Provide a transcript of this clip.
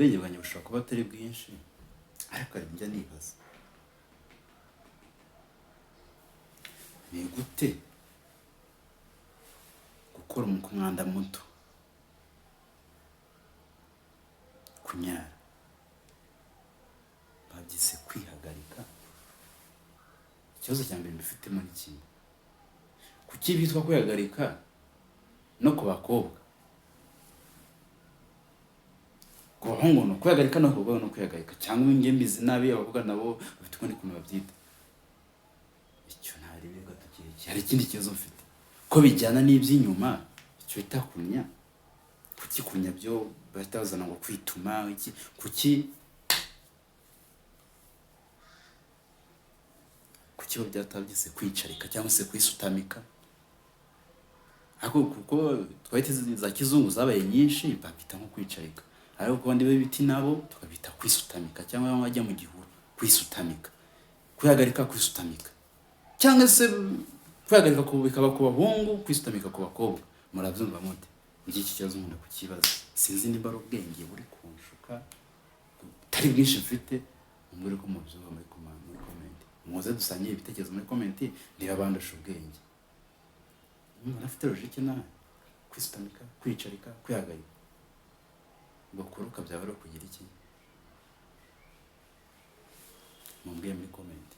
Ubwenge bwanjye bushobora kuba atari bwinshi, ariko hari njya nibaza ni gute gukora ku mwanda muto, kunyara, babyise kwihagarika. Ikibazo cya mbere mbifitemo ni kimwe: kuki bitwa kwihagarika no ku bakobwa? Ku bahungu ni ukwihagarika, no ku bakobwa ni ukwihagarika, cyangwa njye mbizi nabi, abakobwa nabo bafite ukundi kuntu babyita. Icyo ntarebwa tukireke. Hari ikindi kibazo mfite ko bijyana n'iby'inyuma, icyo bita kunya. Kuki kunya byo bahita bazana ngo kwituma iki? Kuki bo byatabyise kwicarika cyangwa se kwisutamika? Ariko kuko twahita za kizungu zabaye nyinshi, babyita nko kwicarika, ariko ku bandi b'ibiti nabo tukabita kwisutamika, cyangwa wajya mu gihuru kwisutamika, kwihagarika, kwisutamika, cyangwa se kwihagarika bikaba ku bahungu, kwisutamika ku bakobwa. Murabyumva mute? Njye iki kibazo nkunda kukibaza, sinzi nimba ari ubwenge buri kunshuka butari bwinshi mfite. Mumbwire ko mubyumva muri comment, muze dusangire ibitekerezo muri comment, ndeba abandusha ubwenge. Umuntu afite logique nawe: kwisutamika, kwicarika, kwihagarika, ngo kuruka byaba ari ukugira iki? Mumbwire muri comment.